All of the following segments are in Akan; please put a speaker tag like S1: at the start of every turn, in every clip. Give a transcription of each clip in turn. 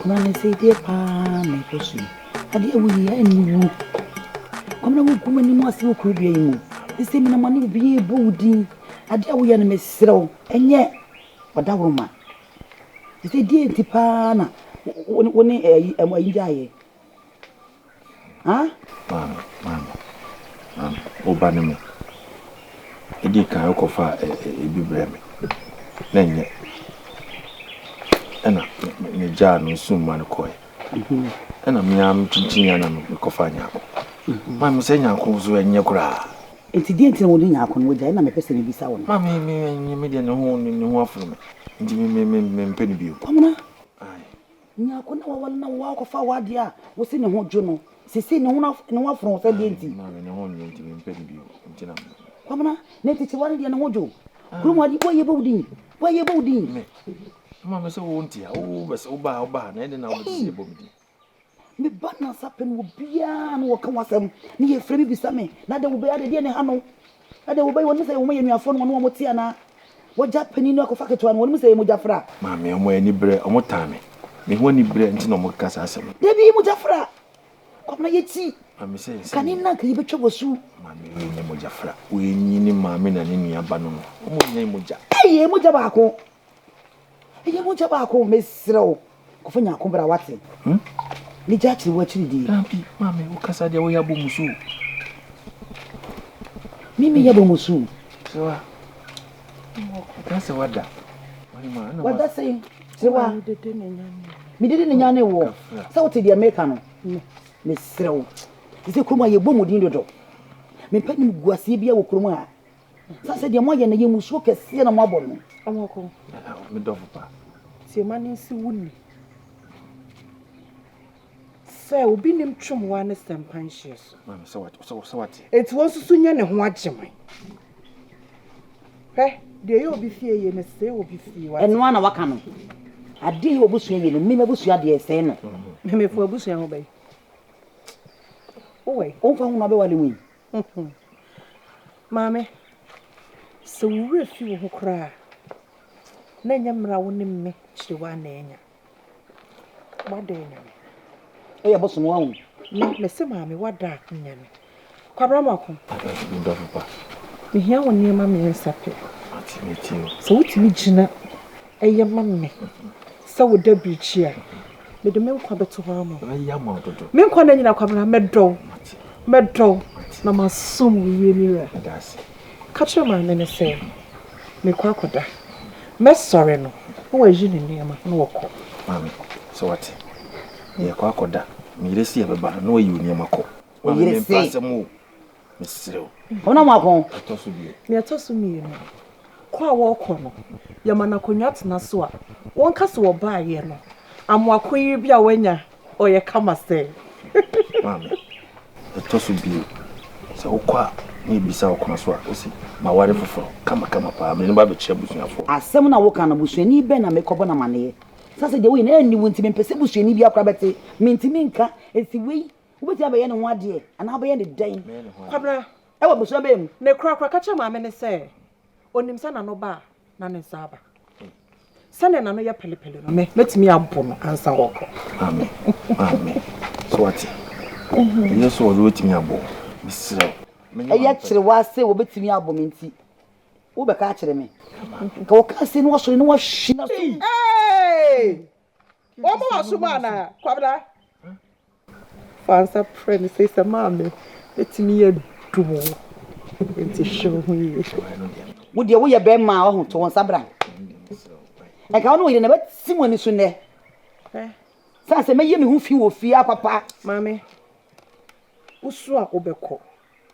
S1: Kwamina ne sɛ deɛ paa na ɛkɔ so yi. Adeɛ a woyi a ɛnni wu. Kwamina wogu m'anim ase wɔ kuro dua yi mu. Sɛ menam ane obiara bɔ wo din. Adeɛ a woyɛ no mesrɛ wo ɛnyɛ ɔdaworoma. Sɛ deɛ nti paa na wo ne ayi ayi gyaeɛ. Ha?
S2: Maame, maame, maame, wo ba ne me. Ɛdi kan wokɔfa ebi brɛ me. Na ɛnyɛ. Ɛna megyaa no nsu mma no kɔɛ. Ɛna me ara mekyinkyin ya na mekɔfa nyaako. Maame sɛ nyaako nso ɛnyɛ koraa.
S1: Nti deɛ nti na wode nyaako no wagyae na mepɛ sɛ mebisa wo no.
S2: Maame me me me deɛ ne ho ne ho afono me. Nti me me me mempɛ no bio.
S1: Kwamina. Nyarko na waware na woakɔfa w'adeɛ a wose ne ho dwo no sesei ne ho ne ho afono wo sɛ deɛ nti.
S2: Maame ne ho nnwo nti mempɛ no bio nti na.
S1: Kwabena ne ntikyewa no deɛ ne ho dwo kurom ade boa yɛ bɔ wo din boa yɛ bɔ wo din.
S2: Me maame sɛ wo nti a wo bɛsɛ wo ba wo ba na ɛde na wo bɛte sɛ yɛbɔ me din.
S1: Me ba nansa pɛ no obiara na wɔka w'asɛm ne yɛfrɛ me bisa me na dɛ wobɛyɛ adeɛ deɛ ne ha no. Na deɛ wɔbɛyɛ, wɔnim sɛ wɔn yɛ anuafoɔ no, wɔne wɔn te anaa? Wɔgya panin no akɔfa ketewa no, wɔnim sɛ ɛyɛ mogyafra.
S2: Maame, wɔn ani brɛ, wɔn tan me. Me ho ani brɛ nti na wɔkeka saa asɛm no.
S1: Dabi, mogyafra! Kwabena, yɛti.
S2: Maame, sɛ nsɛm.
S1: Kane no anka yɛbɛtwa w'asu.
S2: Maame, wei nyɛ mogyafra. Wei nyi ne maame na ne nua ba no no. Wɔn nyɛ mogya.
S1: Ei, ɛyɛ mogya baako. Ɛyɛ mogya baako, mesrɛ wo, kɔfa Nyarko bra wate.
S2: Hmm?
S1: Ne gya akyere wo akyiri die.
S2: Dabi, maame, wo kasa deɛ woyɛ abɔ musu.
S1: Me meyɛ abɔ musu.
S2: Sewa, ka sɛ wada.
S1: Wada sɛn? Sewa, medede ne nyane wɔ. Sɛ wote deɛ meka no, mesrɛ wo. Sɛ kurom a yɛbɔ mu din dodo. Mempɛ nim guaseɛ bia wɔ kurom a. Sɛ sɛ deɛ moayɛ no yɛ musuo kɛseɛ na moabɔ no.
S3: Ɔmɔko.
S2: Me dɔfo pa.
S3: Tie ma ne nsi wo ni. Sɛ obi nim twom wa ne sɛmpa nhyeɛ so.
S2: Maame sɛ wate sɛ wate.
S3: Eti wɔn nso so nyɛ ne ho agyeman. Hwɛ deɛ ɛyɛ obi fie yie no sɛe obi fie wate.
S1: Ɛno ara na waka no. Adeɛ yɛ w'abusua yie no me m'abusua deɛ ɛsɛe no.
S3: Mefo abusua ho bɛyi. Wowɔ yi.
S1: Womfa ho na wobɛwale mu yi.
S3: Maame, sɛ wo werɛ fi wo ho koraa a, na ɛnyɛ mmerɛ a wo ne me Kyerewaa na anya. Wada anya me.
S1: Woyɛ bosom wahu.
S3: Me, mese maame, wada anya me. Kwabena Mako.
S2: Me dɔfo pa.
S3: Mehia wo nneɛma mmiɛnsa pɛ.
S2: Mate, metie o.
S3: Sɛ wotumi gyina yɛ ma me sɛ wo dabirikyi a, mede me nkwa bɛto hɔ ama wo.
S2: Mɛyɛ ama wo dodo.
S3: Me nkwa nna nyinaa Kwabena, mɛdɔ wo.
S2: Mate.
S3: Mɛdɔ wo na masom wo yie, me wura.
S2: Meda ase.
S3: Ka kyerɛ maame no sɛ merekɔ akɔda. Mɛsɔre no, na wayi ne nneɛma na wakɔ.
S2: Maame, sɛ wate? Yɛrekɔ akɔda. Me yere se yɛbɛba no, na wayi wo nneɛma kɔ.
S1: Wo
S2: Maame,
S1: yere
S2: mempɛ
S1: se.
S2: asɛm o. Mesrɛ wo.
S1: Kwabena Amoako.
S2: Ɛtɔ so bio.
S3: Nea ɛtɔ so mmienu, kɔ a wɔrekɔ no, yɛma no akonnwa tena so a, wɔnka sɛ wɔbaeɛ no, Amoako yere bi a wanya, ɔyɛ kama sɛ.
S2: Maame, ɛtɔ so bio, sɛ wokɔ a na yɛbisa wo kwan so a, wose, Maware foforɔ, kamakama paa, mede no ba abɛkyerɛ abusuafoɔ.
S1: Asɛm no a woka no, busuani bɛn na mekɔbɔ no amanneɛ? Sɛ sɛ deɛ woyɛ no ɛnni wo nti, mempɛ sɛ busuani biara koraa bɛte. Mentumi nka. Enti wei, wobɛtumi abɛyɛ ne ho adeɛ anaa wobɛyɛ no dɛn?
S2: Mɛyɛ ne ho adeɛ.
S3: Kwabena.
S1: Ɛwɔ abusua bɛn mu?
S3: Ne korakora, ka kyerɛ maame no sɛ, onim sɛ n'ano ba a, na ne nsa aba. Sɛnea n'ano yɛ pelepele no, me, mɛtumi abo no ansa wakɔ.
S2: Maame, maame, so wate? Ɛnyɛ sɛ ɔde wobɛtumi abɔ wo. Mesrɛ wo. Me ne
S1: Ɛyɛ
S2: maame pɛ.
S1: kyerewa sɛ wɔbɛtumi abɔ me nti, wobɛka akyerɛ me. Nka wɔka sei na wasɔre na wahwe n'asom.
S3: Hey! Wɔbɔ w'asom anaa, Kwabena? Fa nsa prɛ no sei sɛ maame bɛtumi adum wo nti hwɛ wo ho yie.
S1: Wo deɛ woyɛ bɛrima a wahu to wo nsa bra. Ɛka wo ne wo yere na bɛte mo ani so nnɛ. Sane sɛ mɛyɛ me ho fi wɔ fie a papa.
S3: Maame, wosu a wobɛkɔ,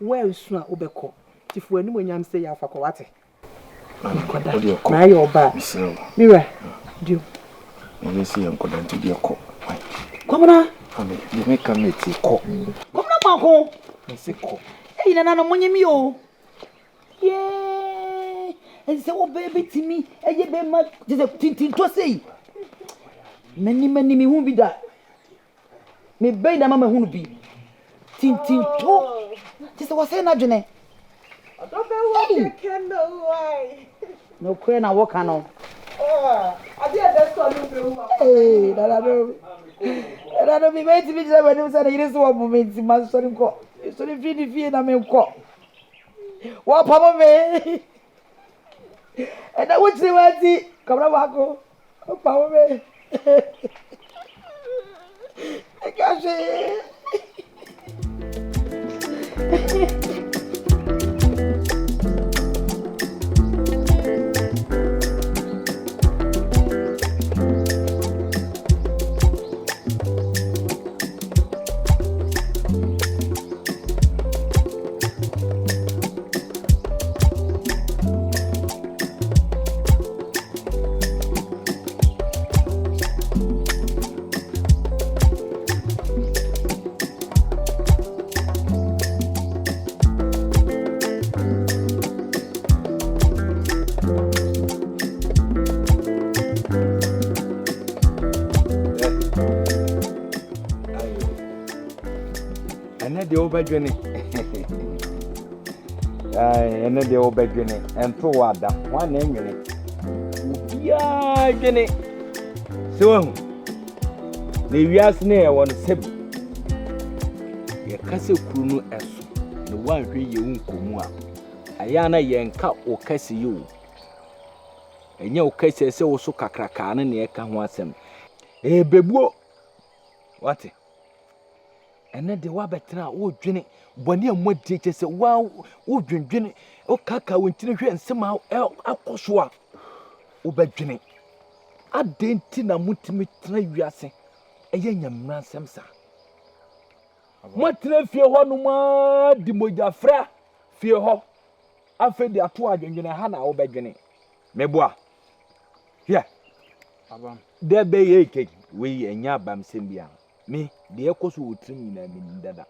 S3: woansu a wobɛkɔ. Nti fa w'animuonyam sei afa kɔ wate.
S2: Maame, wo deɛ kɔ.
S3: Mayɛ ɔbaa.
S2: Mesrɛ wo.
S3: Me wura, di o.
S2: Meyɛ sɛ yɛ nkɔda nti deɛ kɔ.
S1: Kwabena.
S2: Maame, deɛ meka no ɛtie kɔ.
S1: Kwabena mako.
S2: Mese kɔ.
S1: Eyi nananom monye mi o. Yee. Ɛsɛ sɛ ɔbaa bɛtumi ɛyɛ bɛma te sɛ tintintɔ sei. M'ani m'ani mehu bi da. Me bɛyi na ma mahunu bi. Tintinto. Te sɛ wɔsɛe n'adwene. Nokorɛ na woka no. Ee, nananom. Ɛda no mebɛtumi gyina m'anim sɛ ne yere so wɔ me nti masɔre nkɔ. Mesɔre mfiri ne fie na menkɔ. Wɔpamo me. Ɛnɛ wokyiri w'ati kɔmna baako wɔpamo me. Ɛka hwee.
S4: Ɛnɛ deɛ wobɛdwene ɛnɛ deɛ wobɛdwene ɛnto wɔ ada hwan na ɛnwene obiara dwene sɛ wahu na ewiase no yɛwɔ no sɛbi yɛka sɛ kuro no ɛso na woanhwɛ yɛ wo nkɔmu a ɛyɛ a na yɛnka wo kɛse yɛ o ɛnyɛ wo kɛseɛ sɛ wo so kakrakaa no na ɛka ho asɛm ɛbɛbuo wate Ɛnnɛ deɛ woabɛtena a wodwene bɔne a moadie kyɛ sɛ woa wodwendwene wokaka wo ntini hwɛ nsɛm a akɔ so a wobɛdwene. Adɛn nti na motumi tena wiase ɛyɛ nyamena nsɛm saa? Moatena fie hɔ nom ara di mogyafra fie hɔ afei de ato adwendwene ha na wobɛdwene. Meboa. Hwɛ. Dɛ bɛyɛ kɛk wei ɛnyɛ abamsɛm biara. Me, deɛ ɛkɔ so wɔ tirim nyinaa menim dada.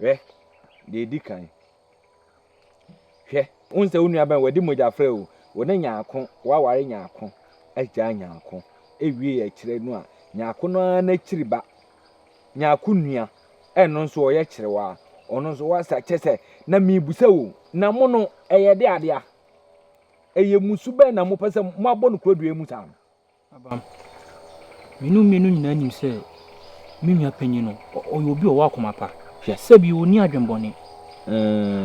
S4: Hwɛ, deɛ ɛdi kan. Hwɛ, wohu sɛ wo nua bɛn wadi mogya frɛ o, wo ne nyaako, woaware nyaako, agyaa nyaako, ewie akyire no a, nyaako no ara n'akyiri ba, nyaako nua, ɛno nso ɔyɛ kyerewa, ɔno nso wasa kyɛ sɛ, na mebusa o, na mo no ɛyɛ de adea? Ɛyɛ musu bɛn na mopɛ sɛ moabɔ no kurodua mu saa no?
S5: Abam. Me ne wo mmienu nyinaa nim sɛ me nua panyin no, ɔyɛ obi a ɔwɔ akoma pa.
S4: Hwɛ.
S5: Sɛbi onni adwemmɔne.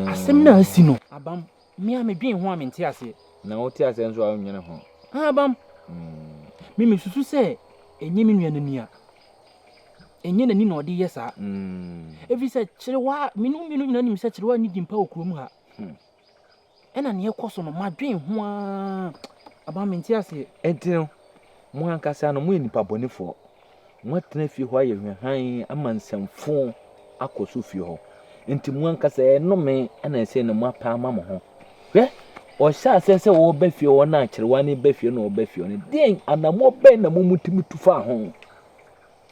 S5: Asɛm no a asi no, Abam, me a medwen ho a mente aseɛ.
S4: Na wote aseɛ nso a wonnwene ho.
S5: Ah, Abam. Me mesusu sɛ ɛnyɛ me nua no ani a. Ɛnyɛ n'ani na ɔde yɛ saa. Ɛfiri sɛ Kyerewa, me ne wo mmienu nyinaa nim sɛ Kyerewa nni din pa wɔ kurom ha. Ɛna nea ɛkɔ so no, madwen ho ara, aba mente aseɛ.
S4: Enti no, mo ankasa no, moyɛ nnipa bɔnefoɔ. Moatena fie hɔ ayɛ hwahan ama nsɛmfo akɔ so fie hɔ. Enti mo ankasa ɛyɛ nnome na ɛsɛ na moapɛ ama mo ho. Hwɛ, ɔhyɛ aseɛ sɛ ɔreba fie hɔ na akyerewa no ba fie na ɔba fie hɔ no, deɛn anammɔn bɛn na mo motumi tu faa ho?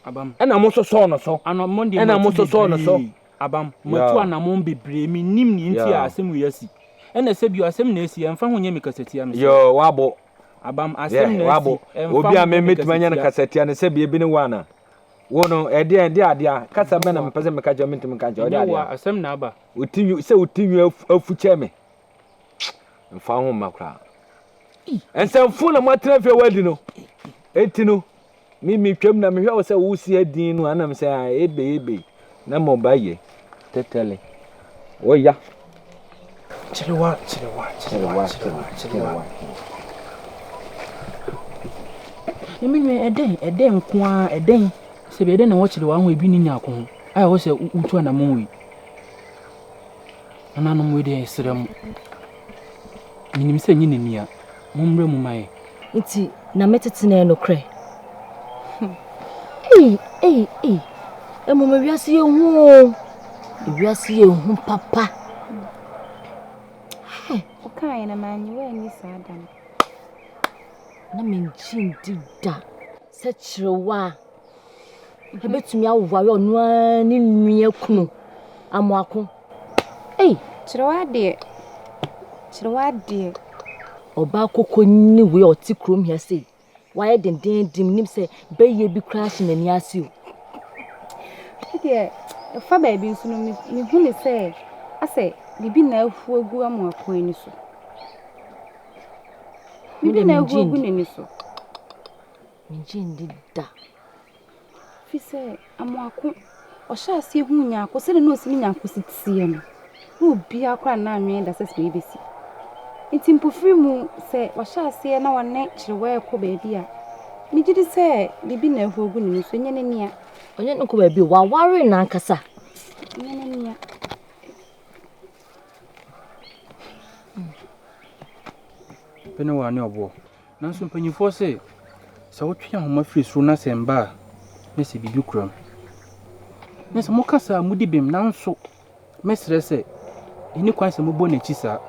S5: Abam.
S4: Ɛna mososɔɔ no so.
S5: Anammɔn deɛ
S4: Ɛna
S5: matu
S4: mososɔɔ no so.
S5: bebree. Abam, matu anammɔn bebree, mennim nea nti a asɛm wei asi. Ɛna sɛ bio, asɛm na asi, ɛmfa ho nyɛ me kasatia, mesrɛ.
S4: Yoo, wabo.
S5: Abam, asɛm
S4: Yeah,
S5: na asi,
S4: wabo.
S5: ɛmfa
S4: Obi
S5: ho
S4: a me
S5: nyɛ me
S4: mɛtumi anya no
S5: kasatia.
S4: kasatia no sɛ biribi ne wo ana? Wo no, ɛdeɛ ɛdeɛ adeɛ a, kasa
S5: Ɛnyɛ
S4: bɛn na
S5: wo a.
S4: mepɛ sɛ meka kyerɛ wo mentumi nka nkyerɛ wo, ɛdeɛ
S5: Ɛnyɛ wo
S4: adeɛ
S5: a,
S4: a.
S5: asɛm na aba.
S4: Wo ti nwi, sɛ wo ti nwi afu, afu kyɛn me. Mfa ho mma koraa. Nsɛmfo na moatena fie wadi no. Enti no, me metwam na mehwɛ wo sɛ wosi adin no anam sɛ a ebe ebe na mo ba yɛ tɛtɛle. Oya.
S5: Kyerewa, kyerewa, kyerewa, kyerewa, kyerewa. Na me nua ɛdɛn, ɛdɛn nko ara, ɛdɛn, sɛ bi ɛdɛn na ɛwɔ kyerewa ho ebi ne nyako ho, a ɛwɔ sɛ wotu anamɔn wei. Nananom wei deɛ yɛsrɛ mo, menim sɛ ɛnyɛ n'ani a, mommrɛ mu ma yɛn.
S6: Nti na me tete no yɛ nokorɛ? Ei ei ei, mmom ewiase yɛ hu o, ewiase yɛ hu papa.
S7: Hey. Wokaeɛ na mannye woanni saa da no.
S6: Na mengye ndi da sɛ kyerewa Ebetumi aware ɔno ara ne nua kunu amoako. Ei!
S7: Kyerɛ w'adeɛ. Kyerɛ w'adeɛ.
S6: Ɔbaa kɔkɔni wei a ɔte kurom ha sei, wayɛ dendeenden, menim sɛ bɛyɛ bi koraa hyɛ n'ani ase o.
S7: Me deɛ, ɛfa baabi nso no, mehu ne sɛ asɛ biribi na ahu agu amoako ani so. Biribi na ahu agu n'ani so.
S6: Mengye ndi da.
S7: Ɛfiri sɛ Amoako, ɔhyɛɛ aseɛ huu Nyarko, sɛdeɛ na ɔsi ne Nyarko si teɛ no, na obiara koraa nna anwene da sɛ wei bɛsi. Nti mpofiri mu, sɛ wahyɛ aseɛ na ɔne Kyerewaa rekɔ baabi a, megye di sɛ biribi na ahu agu ne mu so, ɛnyɛ n'ani a.
S6: Ɔnyɛ no kɔ baabi o, waware no ankasa.
S7: Ɛnyɛ n'ani a.
S5: Pɛ ne waa ne ɔboɔ. Nanso mpanimfoɔ se, sɛ wotwe ahoma firi soro na sɛ ɛmba a, na sɛ biribi kura mu. Na sɛ moka saa a, modi bem, nanso mɛsrɛ sɛ, ɛnni kwan sɛ mobɔ n'akyi saa.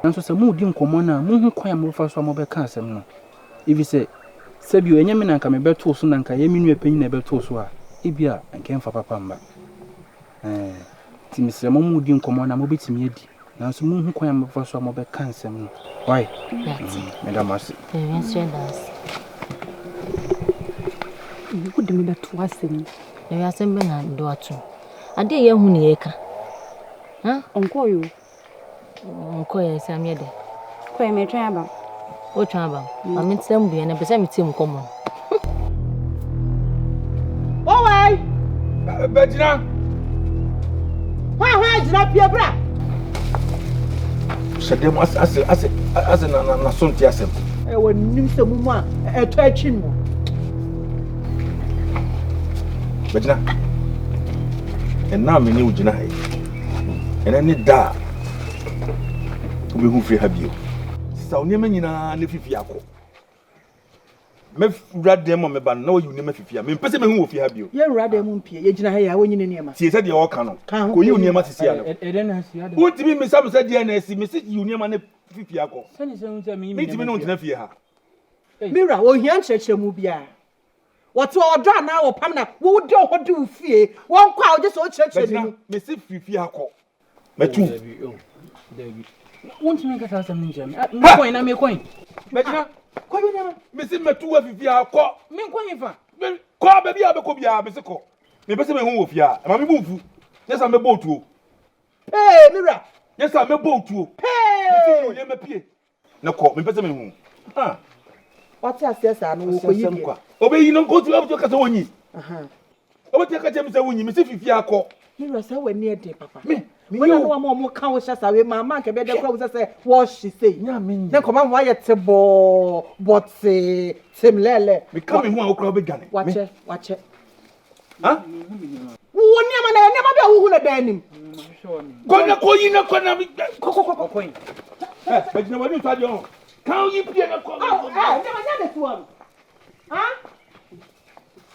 S5: Nanso sɛ moredi nkɔmmɔ no a, monhu kwan a mobɛfa so a mobɛka asɛm no. Efisɛ, sɛbio ɛnyɛ me na anka mebɛtoo so na anka ɛyɛ me nua panyin na ɛbɛtoo so a, ebia anka ɛmfa papa mma. Ɛɛ, nti mesrɛ mo, moredi nkɔmmɔ no a, mobɛtumi adi. Nanso monhu kwan a mobɛfa so a mobɛka nsɛm no. Wai?
S6: Yɛate.
S5: Meda mo ase.
S6: Yɛn nso yɛda ase.
S7: Wode me bɛto asɛm mu.
S6: Ɛyɛ asɛm bɛn na mede wo ato mu? Adeɛ a yɛahu ne yɛreka. Ha?
S7: Ɔnkɔɔeɛ o.
S6: Ɔnkɔɔeɛ sɛ menyɛ dɛn?
S7: Kɔɛ metwɛn aba.
S6: Wotwɛn aba? Ma mentena mu bia na pɛ sɛ metie mu nkɔmmɔ no.
S3: Owai!
S2: Bɛgyina!
S3: Hwan hwan gyina pie bra!
S2: Hyɛ dɛm ase ase ase ase na na na so nte asɛm.
S3: Ɛwɔ nim sɛ mu mu a ɛtɔ akyi no.
S2: Bɛgyina. Ɛna me ne wo gyina ha yi. Ɛnɛ ne da a wobɛhu firi ha bio. Sisa wo nneɛma nyinaa ne fifi akɔ. Mɛwura dan mu a mɛba no na wayi wo nneɛma afi fie ha. Mempɛ sɛ mɛhu wo wɔ fie ha bio.
S3: Yɛnwura dan mu mpue. Yɛgyina ha yi a, wonyi ne nneɛma.
S2: Tie sɛdeɛ ɔreka no. Kɔyi wo nneɛma sisi ano. Wontumi mmisa me sɛ deɛn na asi. Mese yi wo nneɛma no fi fie ha kɔ. Mentumi ne wo ntena fie ha.
S3: Me wura, wɔnhia nkyerɛkyerɛmu biara. Wɔte ɔdɔ anaa wɔpam na wode wo ho de wo fie. Wɔnkɔ a, wogye sɛ wokyerɛkyerɛ ne mu.
S2: Bɛgyina, mese firi fie ha kɔ. Matu.
S5: Dabi, oh, dabi. Wontumi nka saa asɛm no nkyerɛ me. Ah, mekɔn na mekɔn.
S2: Bɛgyina.
S3: Kɔ bi nneɛma.
S2: Mese matu afifi a kɔ.
S5: Menkɔ hefa?
S2: Kɔ baabi a bɛkɔ biara mese kɔ. Mepɛ sɛ mehu wɔ fie a. Ɛma me bo mfu. Nyɛ sɛ mɛbɔ otuo.
S3: Pee, me wura.
S2: Nyɛ sɛ mɛbɔ otuo.
S3: Pee.
S2: Mese yi nneɛma pie. Na kɔ, mepɛ sɛ mehu. Ah.
S3: Wate aseɛ saa no, wɔkɔyi deɛ.
S2: Ɔbɛyi no nkɔ ɔbɛtumi aka sɛ wɔnyi. Ɔbɛtumi aka kyerɛ me sɛ wonyi, mese fifi akɔ.
S3: Me wura sɛ w'ani ɛden papa.
S2: Me,
S3: me yɛ o. Wɔn na wɔn ka wo hyɛ saa wei maa maa nkɛbɛ dɛ kura wo sɛ sɛ wɔhye sei. Ne nkɔma ho ayɛ te bɔɔ bɔtee tem lɛlɛ.
S2: Meka me ho a wokura wobɛdwane.
S3: Wakyɛ, wakyɛ. Wo nneɛma na nneɛma bi a wohu na dan anim.
S2: Kɔ na kɔ yi na kɔ na kɔ kɔ kɔ kɔ. Ɛ bɛgyina w'ani nso adeɛ ho. Kan yi pie na kɔ.
S3: Ɛ nneɛma nyɛ de soɔ no.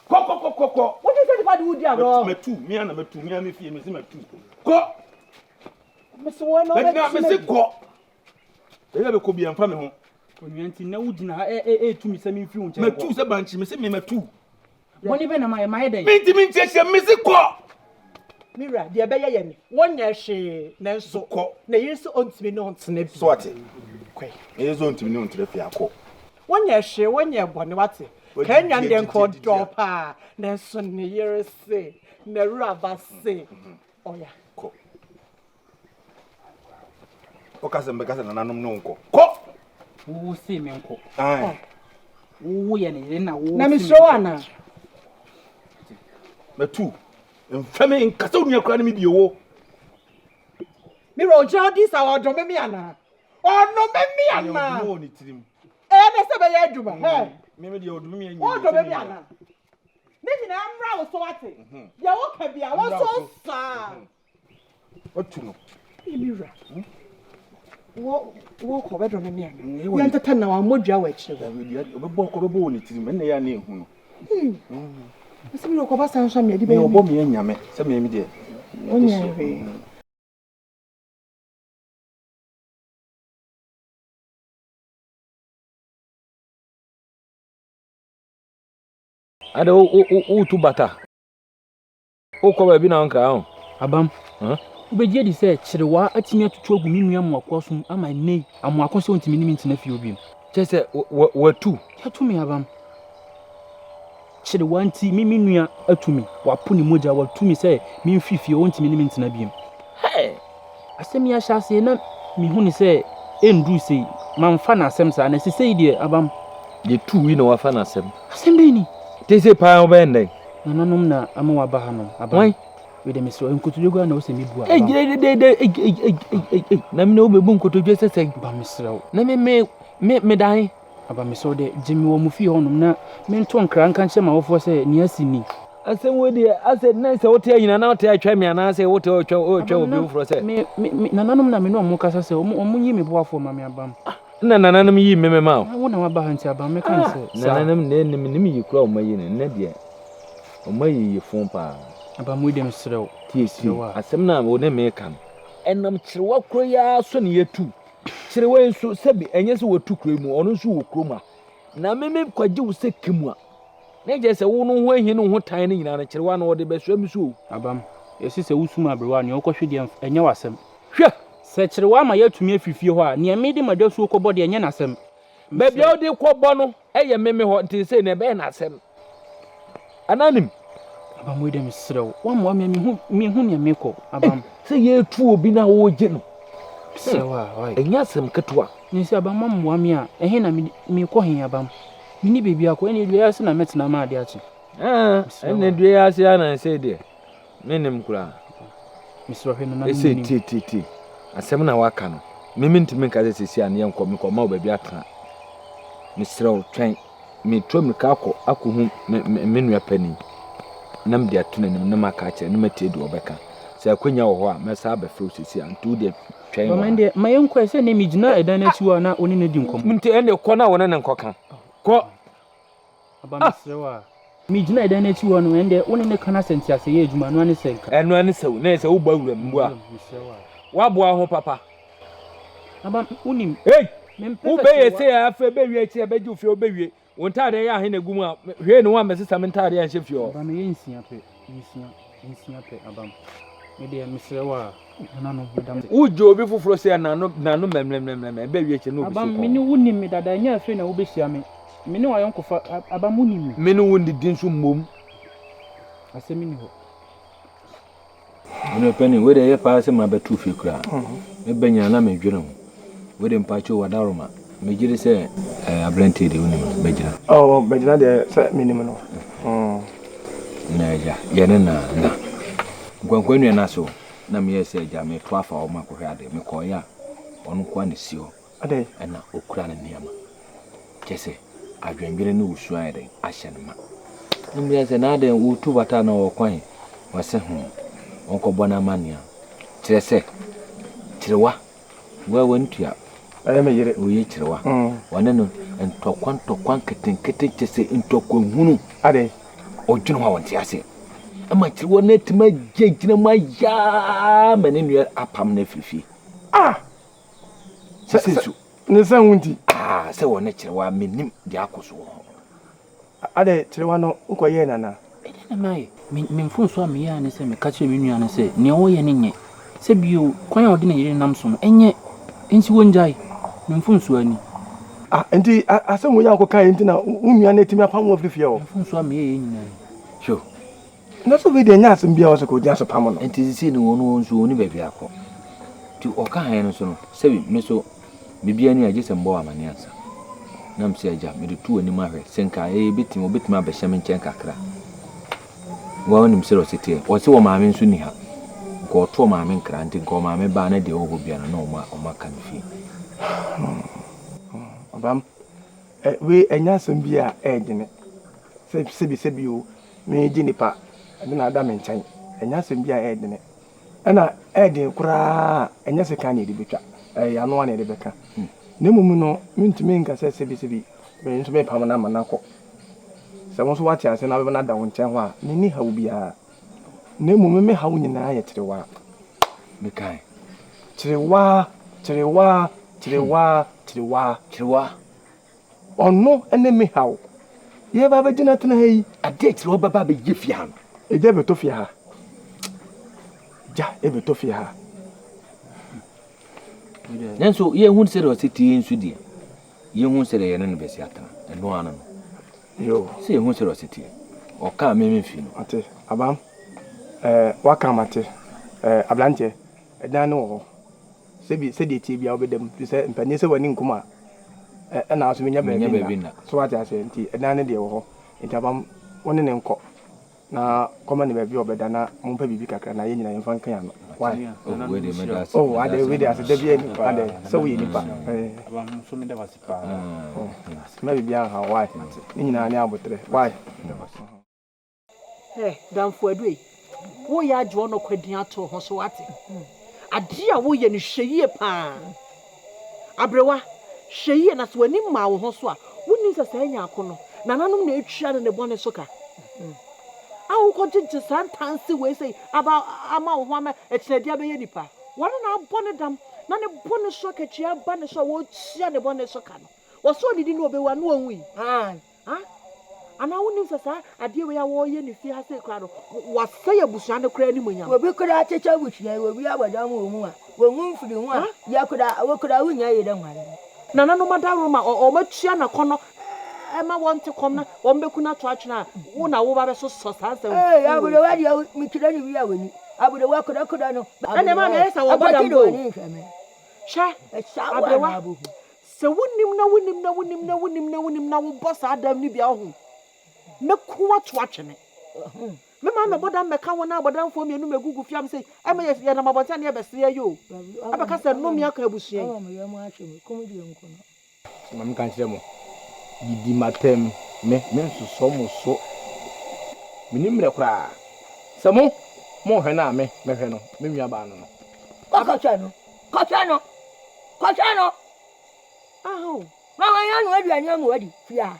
S2: Kɔ kɔ kɔ kɔ kɔ.
S3: Wogye sɛ nipa de wodi agorɔ.
S2: Mɛtu mia na mɛtu mia mi fie mesi mɛtu. Kɔ.
S3: Mesi wɔn na ɔbɛtu.
S2: Bɛgyina mesi kɔ. Bɛgyina bɛkɔ bi ɛnfa mi ho.
S5: Onua nti na wogyina ha ɛ ɛ ɛtu mi sɛ mi nfiri wo nkyɛn kɔ.
S2: Mɛtu sɛ bankye mesi mi mɛtu.
S5: Bɔne bɛn na mayɛ? Mayɛ dɛn?
S2: Mentumi nkyerɛkyerɛ, mese kɔ!
S3: Me wura, deɛ ɛbɛyɛ yɛ ni, wonyɛɛ hwee, nanso
S2: Kɔ.
S3: ne yere se ɔntumi ne wo ntena bio.
S2: So ate?
S3: Kɔe.
S2: Ne yere se ɔntumi ne wo ntena fie a, kɔ.
S3: Wonyɛɛ hwee, wonyɛɛ bɔne, wate? Kanyan deɛ nka ɔdɔ wo paa, nanso ne yere se, n'awuraba se, ɔya.
S2: Kɔ. Woka sɛ mbɛka sɛ nananom ne wo nkɔ. Kɔ!
S5: Wo se me nkɔ.
S2: Ae.
S5: Wo yɛ ne yere na wo
S3: Na mesuro wo anaa?
S2: Matu. Mfɛ me nkasa wo nua koraa ne me bio wo.
S3: Me wura ogyina hɔ di sa ɔdome me anaa? Ɔnome me anaa?
S2: Ɔdome wɔ ne tirim.
S3: Ɛyɛ dɛ sɛ bɛyɛ adwuma. Hɛ.
S2: Me me deɛ ɔdome me anyi.
S3: Wodome me anaa? Ne nyinaa mmra wo so wate. Deɛ woka bia wo nso saa.
S2: Watu no.
S3: Ee me wura. Wɔ wɔkɔ bɛdɔ me mea. Yɛn tete na wɔn dua wɔ akyire hɔ.
S2: Ɔbɛbɔ ɔkɔ bɛbɔ wɔ ne tirim ɛnna yɛ a na ehu no.
S3: Ɛsɛ mi ɔkɔba san so a mea de bɛyɛ.
S2: Ɔbɔ mea nyame sɛ mea mi deɛ.
S3: Ɔnyɛ hwee.
S4: Ade wo wo wotu bata. Wokɔ baabi na wonkra ho.
S5: Abam, wobɛgye adi sɛ kyerewa atumi atutu agu me nua Amoako asom ama nnɛ yi Amoako sɛ ɔntumi ne me ntena fie hɔ bio.
S4: Kyerɛ sɛ watu?
S5: Yɛatu me Abam. Kyerewa nti me me nua atu me. Wapo ne mogya, watu me sɛ memfiri fie hɔ, ɔntumi ne me ntena bio.
S4: Hey!
S5: Asɛm yi ahyɛaseɛ na mehu no sɛ ɛnduru sei, mamfa no asɛm saa, na sesei deɛ abam.
S4: Deɛ tuu yi na wafa no asɛm.
S5: Asɛm bɛn ni?
S4: Te se paa wobɛyɛ ndɛn?
S5: Nananom na ama waba ha nom. Aba.
S4: Wan?
S5: Wei de mesrɛ nkotodwe koraa na wosɛ mebu aba.
S4: Ei, de de de ei ei ei ei ei na me na wobɛbu nkotodwe sɛ sɛn?
S5: Ba mesrɛ wo.
S4: Na me me me meda he?
S5: Aba mesrɛ wo dɛ gye me wɔ mo fie hɔnom na mento nkra nka nkyerɛ m'awofoɔ sɛ nea asi ni.
S4: Asɛm wei deɛ asɛ na sɛ wote anyina na wote atwa me anaasɛ wote ɔtwa ɔtwa obi foforɔ sɛ.
S5: Me me me nananom na me ne wɔn kasa sɛ wɔn wɔn nyi me boafoɔ ma me abam.
S4: Nna nananom yii me memaa wo.
S5: Wo na waba ha nti abam mɛka no sɛ saa.
S4: Nananom na ɛnim nim yi kura wɔn ayi no nnɛ deɛ wɔn ayi yi fon paa.
S5: Abam wei deɛ mesrɛ wo.
S4: Tie tie asɛm no a wo ne me ka no. Ɛnam kyerewa koro yi ara so na yɛtu. Kyerewa yi nso sɛbi ɛnyɛ sɛ watu kuro yi mu ɔno nso wɔ kurom ha. Na me me kɔgye wo sɛ kemu a na kyerɛ sɛ wo no ho ahi ne wo ho tan no nyinaa no kyerewa no ɔde bɛsoa me so o.
S5: Abam yɛse sɛ wosum aberewa a nea wokɔhwe deɛ ɛnyɛ w'asɛm.
S4: Hwɛ!
S5: Sɛ kyerewa ama yɛatumi afiri fie hɔ a, nea mede m'adwasuo kɔbɔ deɛ, ɛnyɛ n'asɛm.
S4: Baabi a wode kɔbɔ no yɛ me me hɔ, nti sei na ɛbɛyɛ n'asɛm. Anaa nim?
S5: Abam wei deɛ mesrɛ wo, woammoa me a menhu menhu nea mekɔ. Abam.
S4: Sɛ yɛretu obi na woregye no.
S5: Mesrɛ wo a, wai.
S4: Ɛnyɛ asɛm ketewa.
S5: Na sɛ Abam woammoa me a, ɛhe na mede mekɔ he Abam? Menni baabi akɔ, ɛnneɛ dua yi ase na mɛtena ama adeɛ akye.
S4: Mesrɛ wo a. Ɛnneɛ dua yi ase ara na sei deɛ. Mennim koraa.
S5: Mesrɛ hwɛ nananom
S4: Ese
S5: anim.
S4: tie tie tie. Asɛm na waka no. Me mentumi nka sɛ seesei a ne yɛnkɔ mekɔma wo baabi atena. Mesrɛ wo twɛn. Metu ammirika akɔ akɔhu me, me, me nua panin na mede ato n'anim na maka akyerɛ na matie deɛ ɔbɛka. Sɛ akwanya wɔ hɔ a mɛsan abɛfrɛ wo seesei a. Nti wo deɛ twɛn wɔ
S5: Mama
S4: ha.
S5: ɛndeɛ ma yɛnkɔ ɛ sɛ nnɛ megyina ɛdan no akyi hɔ a na wo ne no di nkɔmmɔ.
S4: Nti ɛndeɛ kɔ na wo ne no nkɔka. Kɔ.
S5: Aba mesrɛ wo a. Megyina ɛdan no akyi hɔ no, ɛnde wo ne no ka na sɛ ntease yɛ adwuma, ɛno ara ne sɛ nka.
S4: Ɛno ara ne sɛ wo, na ɛyɛ sɛ wobɔ awuram mmoa.
S5: Mesrɛ wo a.
S4: Woaboa wo ho papa.
S5: Aba, wonim.
S4: Ei!
S5: Mempɛ sɛ
S4: Wobɛyɛ
S5: kyerewa.
S4: sei a, afei bɛwie akyiri a, bɛgye wo fie, wobɛwie. Wo ntaadeɛ yɛ ahe na ɛgu mu a, hwee ne woammɛsesa me ntaadeɛ anhyɛ fie hɔ.
S5: Aba, meyɛ nsia pɛ, nsia, nsia pɛ, Aba. Me deɛ, mesrɛ wo a, nananom, meda mo.
S4: Wogye obi foforɔ sei a, n'ano, n'ano mɛmrɛmrɛmrɛ, ɛbɛwie akyiri na obi
S5: Aba,
S4: so
S5: me ne
S4: kɔn.
S5: wo nim me dada, ɛnyɛ afei na wobɛhyia me. Me ne w'ayɔnkofa aba mo nim me.
S4: Me ne wo nnidi nso mmom.
S5: Asɛm nni hɔ.
S4: Ɔno panin, wei deɛ ɛyɛ paa sɛ mabɛto fie koraa. Meba nyinaa na medwene ho. Wei deɛ mpakyɛw wadaworoma. Megye di sɛ eh, aberanteɛ deɛ wonim no, bɛgyina.
S8: Oh, bɛgyina deɛ sɛ menim no. Mm.
S4: Na agya, yɛ ne na na. Nkwankwa nua no ase o, na meyɛ sɛ agya meto afa hɔ makɔhwɛ adeɛ. Mekɔeɛ a, ɔno nko ara na ɛsi hɔ.
S8: Adɛn?
S4: Ɛna ɔkura ne nneɛma. Kyerɛ sɛ, adwendwene ne osu ayɛ dɛn? Ahyɛ no ma. Na mbisa sɛ, na adɛn wotu bata na ɔwɔ kwan? Ɔse ho, ɔnkɔbɔ no amanneɛ. Kyerɛ sɛ, kyerewa, wo a wantua.
S8: Ɛyɛ me yere.
S4: Oye kyerewa. Ɔne no ntɔkwa ntɔkwa nketenkete kyerɛ sɛ ntɔkwa hunu.
S8: Adɛn?
S4: Ɔdwene ho a ɔnte aseɛ. Ɛma kyerewa no atumi agyinagyina mu ayaa ma ne nua apam no afiri fie.
S8: Ah!
S4: Sɛ sɛ su.
S8: Ne nsa ho nti.
S4: Ah, sɛ wɔne kyerewa menim deɛ akɔ so wɔ hɔ.
S8: Adɛ kyerewa no wokɔyɛɛ no anaa?
S5: Ɛdeɛn na mayɛ? Me, me mfomsoɔ a meyɛɛ ara ne sɛ meka kyerɛɛ me nua no sɛ nea ɔreyɛ no nyɛ. Sɛ bio, kwan a ɔde ne yere nam so no, ɛnyɛ. Enti wɔngyae. Me mfomsoɔ ara ni.
S8: Ah, enti asɛm wei a wokɔkaeɛ nti na wo nua no atumi apam wo afiri fie hɔ?
S5: Me mfomsoɔ a meyɛeɛ nyinaa ni.
S4: Hwɛ o,
S8: Na so wei deɛ ɛnyɛ asɛm biara sɛ kɔgyina so pamo no.
S4: Nti sesei no wɔn nso wɔnni baabi akɔ. Nti ɔka hann no so no, sɛbi me so biribiara ni a gye sɛ mebɔ wo amaneɛ ansa. Na mese agya mede to w'anim ahwɛ sɛ nka ɛyɛ bɛtumi wɔbɛtumi abɛhyɛ me nkyɛn kakra. Wa wonim sɛdeɛ ɔse teɛ. Ɔse wɔ maame nso nni ha. Nka ɔto ɔmaame nkra nti nka ɔmaame baa na deɛ ɛwɔ hɔ biara no na wɔn aka no fie.
S8: Ɔbam, wei ɛnyɛ asɛm bi a ɛɛdene. Sɛ sɛbi sɛbi o, Meregye nnipa de no ada me nkyɛn. Ɛnyɛ asɛm bi a ɛyɛ dene. Ɛna ɛyɛ den koraa a, ɛnyɛ sekan na yɛde bɛtwa. Ɛyɛ ano ara na yɛde bɛka. Na mmom no, mentumi nka sɛ sɛbisɛbi me nso mepam no ama no akɔ. Sɛ wo nso woate ase na wobɛma no ada wo nkyɛn hɔ a, menni haw biara. Na mmom me haw nyinaa yɛ kyerewaa.
S4: Mekae.
S8: Kyerewaa, kyerewaa, kyerewaa, kyerewaa.
S4: Kyerewaa.
S8: Ɔno ne me haw. Yɛreba abɛgyina tena ha yi.
S4: Adeɛ akyire ɔbɛba abɛyɛ fie ha no.
S8: Egya bɛtɔ fie ha. Gya bɛtɔ fie ha.
S4: Nanso yɛhu sɛdeɛ ɔsi tie nso deɛ, yɛhu sɛdeɛ yɛne no bɛsi atena. Ɛno ano no.
S8: Yo.
S4: Sɛ yɛhu sɛdeɛ ɔsi tie. Ɔka a meme mfi no.
S8: Ate, abam. Ɛɛ, waka mate. Ɛɛ, aberanteɛ, ɛdan no wɔ hɔ. Sɛbi, sɛdeɛ ɛteɛ biara wobɛda mu, firi sɛ mpanin sɛ w'ani nkum a, ɛna nso menya baabi nna. So wate aseɛ? Nti ɛdan no deɛ wɔ hɔ. Nti abam, Wo ne no nkɔ na kɔma no baabi a ɔbɛda na mompɛ biribi kakra na yɛn nyinaa yɛmfa nka yɛn ano. Why?
S2: Oh, wei deɛ meda ase.
S8: Oh, adɛ wei deɛ aseda biara nni hɔ. Adɛ sɛ woyɛ nipa.
S9: Aba nso meda wo ase paa.
S8: Mma biribiara nha wo. Why? Ne nyinaa ne aboterɛ. Why?
S3: Hɛ, Danfo Adu ei, woreyɛ agye ɔnɔkwa din ato wo ho so, woate? Adeɛ a woreyɛ no, hwɛ yie pa ara. Aberewa, hwɛ yie na sɛ w'ani mmaa wo ho so a, wonnim sɛ saa nyaako no, nananom na ɛretua no ne bɔne so ka. A wokɔgyegye saa ntanse wei sei aba ama wo ho ama akyinadi abɛyɛ nipa. Wɔn na abɔ ne dam na ne bɔne so akatua aba ne so a wɔretua ne bɔne so ka no. Wɔsɛ ɔdidi na ɔbɛwu a na ɔnwui. Ha? Anaa wonnim sɛ saa adeɛ wei a wɔreyɛ no fie ha sei koraa no, wɔasɛe abusua no koraa animuonyam?
S10: Obi koraa kyekyɛ abusua yi, obi abɔdam wɔ mu a, wɔnwu mfiri ho a, yɛ koraa, wo koraa wonnya yere nware no.
S3: Nananom adaworoma, wɔatua n'akɔnnɔ ma wɔnte kɔm na wɔbɛku no ato atwene a, wo na woba bɛsosɔ saa nsɛm
S10: Ee,
S3: fuu wei.
S10: aberewa deɛ, mekyerɛ no wie a wɔnni. Aberewa korakora no,
S3: Ɛnneɛ maame,
S10: aberewa
S3: ɛyɛ sɛ wɔbɔ
S10: ɛ,
S3: dam
S10: akɔkyere
S3: mpo o.
S10: w'ani nhwɛ me.
S3: Hwɛ,
S10: Ɛsa wo
S3: aberewa,
S10: anaa bohu.
S3: Sɛ wonim na wonim na wonim na wonim na wonim na wobɔ saa dam no bi a, wohu, mɛku wo ato atwene. Me maame bɔ dam mɛka wo na abɔdamfoɔ mmienu mɛgugu fie am sɛ ɛma yɛ yɛnam abɔnten a ne yɛbɛsere ayi o. Ɛbɛka sɛ nnome aka abusua yi.
S8: Ma menka nkyerɛ mo, didi m'atɛm, me, mensosɔ mo so. Menni mmerɛ koraa. Sɛ mo, monhwɛ no a, me, mɛhwɛ no, me nuabaa no no.
S10: Kɔ kɔhwɛ no, kɔhwɛ no, kɔhwɛ no.
S3: Aho.
S10: Ma hwan anoa aduane ama wadi, fie ha.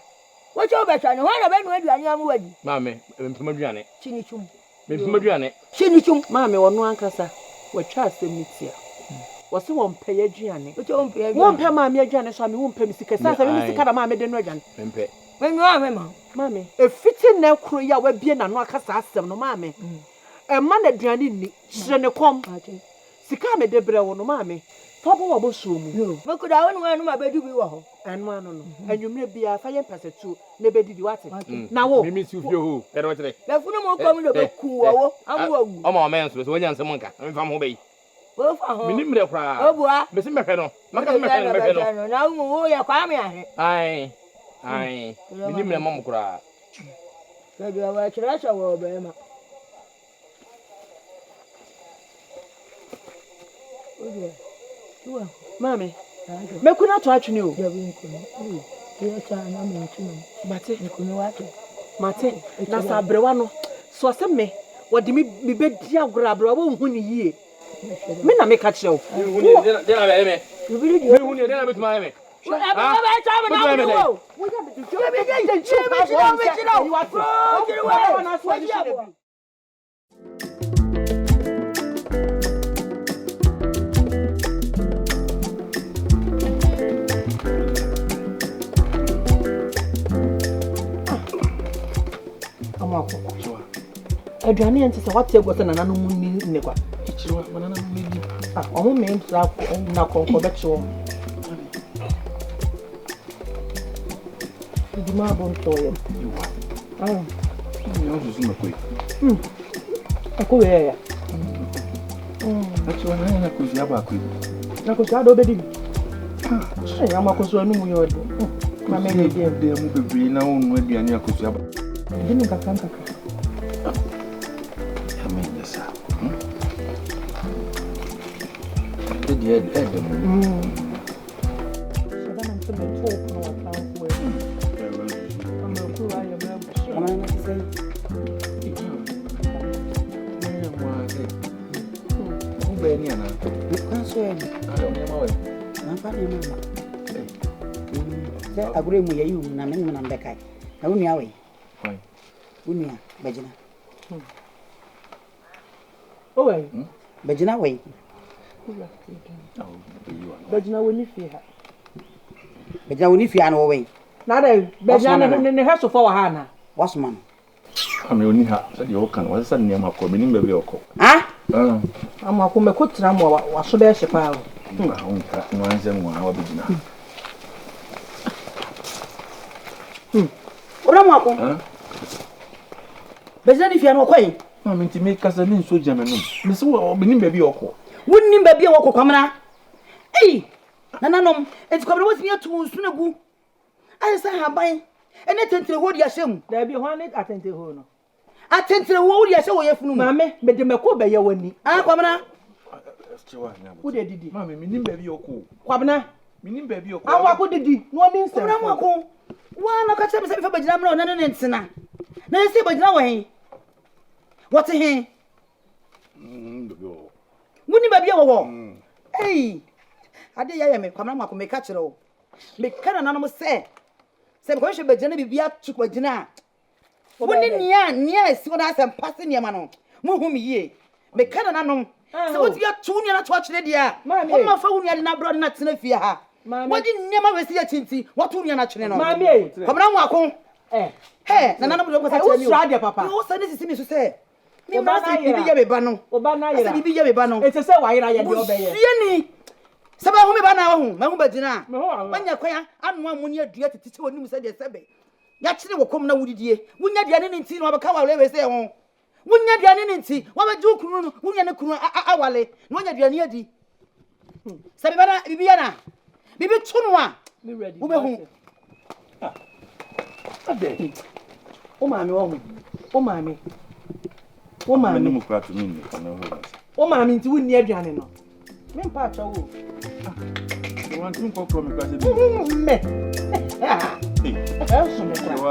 S10: Wo sɛ wobɛhwɛ no, hwan na ɔbɛnoa aduane ama wadi?
S8: Maame, mempɛ m'aduane.
S10: Kyi ne tum.
S8: Mempɛ m'aduane.
S10: Kyi ne tum.
S3: Maame, ɔno ankasa, watwa asɛm no tia. Ɔse wɔmpɛ y'aduane.
S10: Wo sɛ wompɛ y'aduane.
S3: Wompɛ maame aduane so a, me wompɛ me sika. Ɛsiane sɛ me me sika na maame de noa aduane.
S8: Mempɛ.
S10: Menoa me ma wo.
S3: Maame, ɛfiti nnɛ koro yi a wabue n'ano aka saa asɛm no, maame, mma no aduane nni. Kyerɛ no kɔm. Sika a mede brɛ wo no, maame, fa bɔ w'abɔsoɔ mu.
S10: Mekura wo ne w'anom abɛdu bi wɔ hɔ.
S3: Ɛno ano no, anwummerɛ biara, fa yɛ mpasatuo na bɛdidi, woate? Na wo.
S8: Mimi si fie hoo, hwɛ na ɔkyerɛ.
S10: Yafunu mu kɔm na ɔbɛku wɔ wo ama wawu.
S8: Ɔma ɔmɛn so, sɛ wanya nsɛm nka, na memfa me ho bɛyi.
S10: Wofa ho.
S8: Menni mmerɛ koraa.
S10: Obua.
S8: Mese mɛhwɛ no. Maka sɛ mɛhwɛ no, mɛhwɛ no.
S10: Na wo mu woyɛ Kwame ahe?
S8: Ae, ae, menni mmerɛ ma mo koraa.
S10: Hwɛ deɛ wɔkyerɛ sɛ wɔwɔ barima.
S3: Maame, mɛku no ato atwene o. Mate, mate. Na sɛ aberewa no, sɛ ɔsɛ me, wɔde me mebɛdi agorɔ aberewa wɔnhu ne yie. Me na meka kyerɛ wo.
S8: Deɛ na bɛyɛ me. Mehu ne deɛ na bɛtumi ayɛ me.
S3: Aduane yɛn ti sɛ wate agu sɛ nananom ni nne kwa. Ɔmo mmee ntra na kɔnkɔ bɛkye wɔn. Didi maa bo ntɔɔ yam.
S2: Ah. Nyɛ nsusu mako yi.
S3: Ɛkɔ wei ɛyɛ.
S2: Ɛkyɛ wɔn ayɛ na kosua baako yi.
S3: Na kosua de wobɛdi bi. Ɛyɛ ama kosua no mu yɛ ɔde. Ma mɛ ne deɛ.
S2: Deɛ mu bebree na wɔn nua aduane akosua ba.
S3: Di no nkakra nkakra.
S2: Ɛmɛ nyɛ saa. Ɛde deɛ ɛdɛ mu.
S1: Sɛ agorɔ mu yɛyi wo na me ne nam bɛkae na wo nua wɔ yi wo nua bɛgyina Bɛgyina wɔ yi.
S3: Bɛgyina wɔ ne fie ha.
S1: Bɛgyina wɔ ne fie ha na wɔwɔ yi.
S3: Na dɛ bɛgyina ne ne hwɛ sofo wɔ ha ana?
S1: Wasoma no.
S2: Ame ɔni ha sɛdeɛ ɔka no wasesa nneɛma kɔ menim baabi a ɔkɔ.
S1: Ha?
S3: Ama ako mɛkɔ tena mu a waso bɛyɛ hye paa o.
S2: Wonka no ansɛ nwa wabɛgyina.
S1: Wura mu ako. Bɛgyina ne fie no ɔkɔ yi.
S2: Maame nti me kasa ne nsuo gyina m'anum. Mese wo menim baabi a ɔkɔ.
S1: Wonnim baabi a wɔkɔ Kwamena? Ei! Nananom, enti Kwamena watumi atu wo nsono agu ayɛ sɛ ahaban. Ɛne atentenehoɔ de ahyɛ mu.
S3: Daabi, hwan ne atentenehoɔ no?
S1: Atentenehoɔ wode ahyɛ wɔ yafunu mu.
S3: Maame, mede mako bɛyɛ w'ani.
S1: Ah, Kwabena.
S3: Wo de didi.
S2: Maame, menim baabi a ɔkɔ o.
S3: Kwabena.
S2: Menim baabi a ɔkɔ.
S3: Amoako didi na ɔni nsɛm.
S1: Kwabena Amoako, wo ara na ɔka kyerɛ me sɛ mefa bɛgyina mmerɛ ɔne ne ntena. Na ɛsɛ bɛgyina wɔ he? Wɔte he? Wonim baabi a wɔwɔ? Ei, adeɛ yɛ ayɛ me, Kwabena Amoako, meka kyerɛ wo. Meka nananom sɛ, sɛ mekɔhwehwɛ bɛgyina na biribi ato bɛgyina a, Wo ne nea nea esi hɔ no asɛmpa se nneɛma no, munhu me yie. Meka nananom, sɛ wotumi ato wo nua no ato akyene deɛ a, woma fa wo nua de no abrɛ ɔde no atena fie ha. Wode nneɛma wei si akyi nti, wɔto wo nua no akyene no. Kwabena Nwaako, hɛ, nananom deɛ wɔkasa kyerɛ me o. Wo sane sisi me so sɛ, me mmara sɛ biribi yɛ me ba no. Sɛ biribi yɛ me ba no. Busuani, sɛ bɛhu me ba na wahu, mahu bɛgyina a, wanya kwan anoa mo ne adua tete sɛ wɔnim sɛdeɛ sɛbe. Yɛakyere wo kɔm na wodidie. Wonya aduane no nti na wabɛka w'awareɛ wei sɛ ho. Wonya aduane no nti wabɛgye wo kunu no, wo nua no kunu awale na wanya aduane adi. Sɛ biribi na biribi yɛ na biribi to no a wobɛhu.
S3: Adɛn? Wo maame wɔ ho. Wo maame. Wo maame. Wo maame nti wonni aduane no. Me mpa akyɛ wo.
S2: Wantumi nkɔkorɔ me kora sɛ
S3: bi. Mɛ. Ɛnso me kora.